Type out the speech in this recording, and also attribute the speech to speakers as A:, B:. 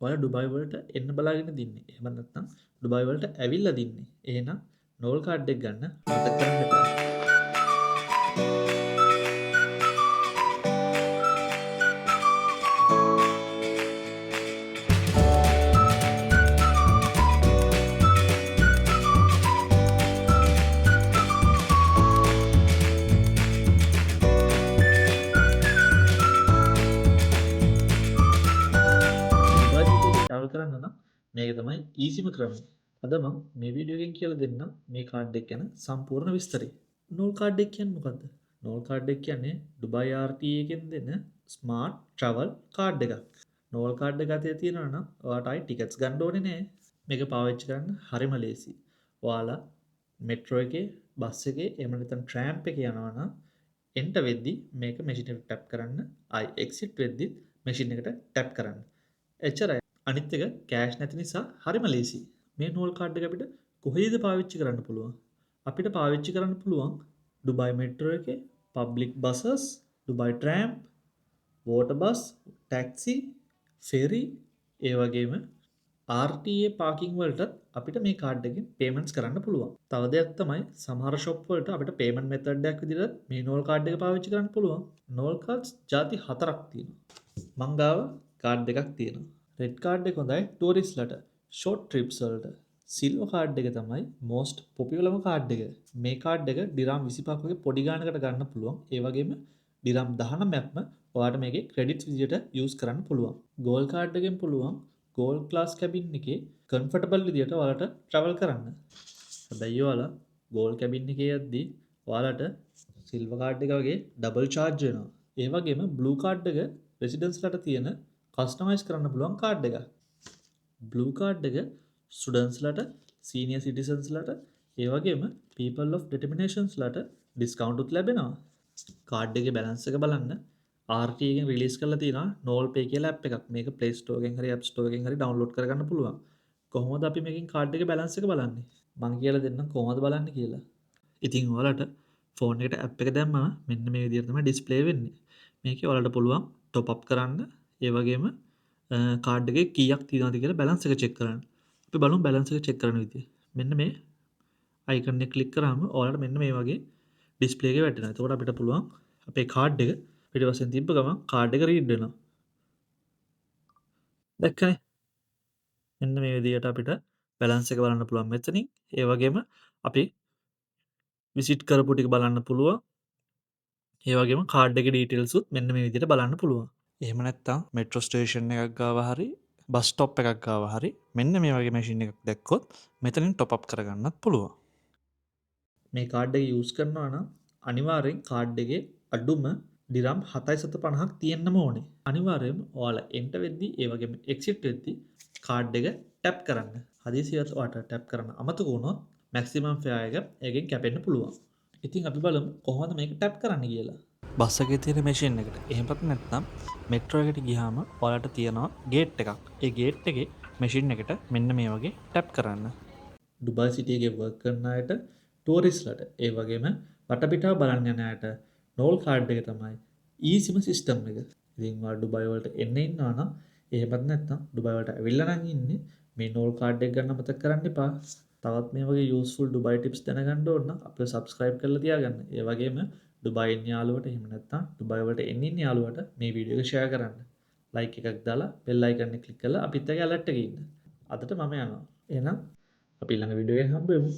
A: ඔයාලා ඩුබායි වලට එන්න බලාගෙන දින්නේ. එහෙම නැත්නම් ඩුබායි වලට ඇවිල්ලා දින්නේ. එහෙනම් නෝල් කාඩ් එක ගන්න අමතක කරන්න එපා. ඩුබායි සිටි එකට ට්‍රැවල් කරන්න නම් මේක තමයි ඊසිම ක්‍රමය. අද මම මේ වීඩියෝ එකෙන් කියලා දෙන්නම් මේ කාඩ් එක ගැන සම්පූර්ණ විස්තරය. නෝල් කාඩ් එක කියන්නේ මොකද්ද? නෝල් කාඩ් එක කියන්නේ ඩුබායි RTA එකෙන් දෙන ස්මාර්ට් ට්‍රැවල් කාඩ් එකක්. නෝල් කාඩ් එක අතේ තියෙනවා නම් ඔයාට ආයි ටිකට්ස් ගන්න ඕනේ නෑ. මේක පාවිච්චි කරන්න හරිම ලේසි. ඔයාලා මෙට්‍රෝ එකේ, බස් එකේ, එහෙම නැත්නම් ට්‍රෑම්ප් එකේ යනවා නම් එන්ටර් වෙද්දි මේක මැෂින් එකට ටැප් කරන්න, ආයි එක්සිට් වෙද්දිත් මැෂින් එකට ටැප් කරන්න. එච්චරයි. අනිත් එක කෑෂ් නැති නිසා හරිම ලේසි. මේ නෝල් කාඩ් එක අපිට කොහේද පාවිච්චි කරන්න පුළුවන්? අපිට පාවිච්චි කරන්න පුළුවන් ඩුබායි මෙට්‍රෝ එකේ, public buses, Dubai tram, water bus, taxi, ferry, ඒ වගේම RTA parking වලටත් අපිට මේ කාඩ් එකෙන් පේමන්ට්ස් කරන්න පුළුවන්. තව දෙයක් තමයි සමහර ෂොප් වලට අපිට පේමන්ට් මෙතඩ් එකක් විදිහට මේ නෝල් කාඩ් එක පාවිච්චි කරන්න පුළුවන්. නෝල් කාඩ්ස් ජාති හතරක් තියෙනවා. මං ගාව කාඩ් දෙකක් තියෙනවා. රෙඩ් කාඩ් එක හොඳයි ටුවරිස්ට්ලට, ෂෝට් ට්‍රිප්ස් වලට. සිල්වර් කාඩ් එක තමයි මෝස්ට් පොපියුලර්ම කාඩ් එක. මේ කාඩ් එක ඩිරාම් 25ක් වගේ පොඩි ගානකට ගන්න පුළුවන්. ඒ වගේම ඩිරාම් 19ක්ම ඔයාට මේකේ ක්‍රෙඩිට්ස් විදියට යූස් කරන්න පුළුවන්. ගෝල්ඩ් කාඩ් එකෙන් පුළුවන් ගෝල්ඩ් ක්ලාස් කැබින් එකේ කම්ෆර්ටබල් විදියට ඔයාලට ට්‍රැවල් කරන්න. හැබැයි ඔයාලා ගෝල්ඩ් කැබින් එකේ යද්දී ඔයාලට සිල්වර් කාඩ් එක වගේ ඩබල් චාර්ජ් වෙනවා. ඒ වගේම බ්ලූ කාඩ් එක රෙසිඩන්ස්ලට තියෙන කස්ටමයිස් කරන්න පුළුවන් කාඩ් එකක්. බ්ලූ කාඩ් එක ස්ටුඩන්ට්ස්ලට, සීනියර් සිටිසන්ස්ලට, ඒ වගේම පීපල් ඔෆ් ඩිටර්මිනේෂන්ස්ලට ඩිස්කවුන්ට් උත් ලැබෙනවා. කාඩ් එකේ බැලන්ස් එක බලන්න RTA එකෙන් රිලීස් කරලා තියෙනවා නෝල් පේ කියලා ඇප් එකක්. මේක Play Store එකෙන් හරි App Store එකෙන් හරි ඩවුන්ලෝඩ් කරගන්න පුළුවන්. කොහොමද අපි මේකෙන් කාඩ් එකේ බැලන්ස් එක බලන්නේ? මං කියලා දෙන්නම් කොහොමද බලන්නේ කියලා. ඉතින් ඔයාලට ෆෝන් එකට ඇප් එක දැම්මම මෙන්න මේ විදිහට තමයි ඩිස්ප්ලේ වෙන්නේ. මේකේ ඔයාලට පුළුවන් টොප් අප් කරන්න, ඒ වගේම කාඩ් එකේ කීයක් තියෙනවද කියලා බැලන්ස් එක චෙක් කරන්න. අපි බලමු බැලන්ස් එක චෙක් කරන විදිය. මෙන්න මේ අයිකන් එක ක්ලික් කරාම ඔයාලට මෙන්න මේ වගේ ඩිස්ප්ලේ එක වැටෙනවා. එතකොට අපිට පුළුවන් අපේ කාඩ් එක පිටිපස්සෙන් තිබ්බ ගමන් කාඩ් එක රීඩ් වෙනවා. දැක්කනේ? මෙන්න මේ විදියට අපිට බැලන්ස් එක බලන්න පුළුවන් මෙතනින්. ඒ වගේම අපි විසිට් කරපු ටික බලන්න පුළුවන්. ඒ වගේම කාඩ් එකේ ඩීටේල්ස් උත් මෙන්න මේ විදියට බලන්න පුළුවන්. එහෙම නැත්නම් මෙට්‍රෝ ස්ටේෂන් එකක් ගාව හරි බස් ස්ටොප් එකක් ගාව හරි මෙන්න මේ වගේ මැෂින් එකක් දැක්කොත් මෙතනින් টොප් අප් කරගන්නත් පුළුවන්. මේ කාඩ් එක යූස් කරනවා නම් අනිවාර්යෙන් කාඩ් එකේ අඩුම ඩිරම් 7.50ක් තියෙන්නම ඕනේ. අනිවාර්යයෙන්ම ඔයාලා එන්ටර් වෙද්දි ඒ වගේම එක්සිට් වෙද්දි කාඩ් එක ටැප් කරන්න. හදිසියවත් ඔයාට ටැප් කරන්න අමතක වුණොත් මැක්සිමම් ෆෙයාර් එක ඒකෙන් කැපෙන්න පුළුවන්. ඉතින් අපි බලමු කොහොමද මේක ටැප් කරන්න කියලා. බස් එකේ තියෙන මැෂින් එකට එහෙමත් නැත්නම් මෙට්‍රෝ එකට ගියාම ඔයාලට තියෙනවා ගේට් එකක්. ඒ ගේට් එකේ මැෂින් එකට මෙන්න මේ වගේ ටැප් කරන්න. ඩුබායි සිටි එකේ වර්ක් කරන අයට, ටුවරිස්ට්ලට, ඒ වගේම වටපිටාව බලන්න යන අයට නෝල් කාඩ් එක තමයි ඊසිම සිස්ටම් එක. ඉතින් ඔයාලා ඩුබායි වලට එන්න ඉන්නවා නම් එහෙමත් නැත්නම් ඩුබායි වලට ඇවිල්ලා නම් ඉන්නේ මේ නෝල් කාඩ් එක ගන්න අමතක කරන්න එපා. තවත් මේ වගේ යූස්ෆුල් ඩුබායි ටිප්ස් දැනගන්න ඕන නම් අපිව සබ්ස්ක්‍රයිබ් කරලා තියාගන්න. ඒ වගේම ඩුබායි ඉන්න යාළුවට එහෙම නැත්නම් ඩුබායි වලට එන්න ඉන්න යාළුවට මේ වීඩියෝ එක ෂෙයා කරන්න. ලයික් එකක් දාලා බෙල් අයිකන් එක ක්ලික් කරලා අපිත් එක්ක ඇලර්ට් එකේ ඉන්න. අදට මම යනවා. එහෙනම් අපි ඊළඟ වීඩියෝ එකෙන් හම්බ වෙමු.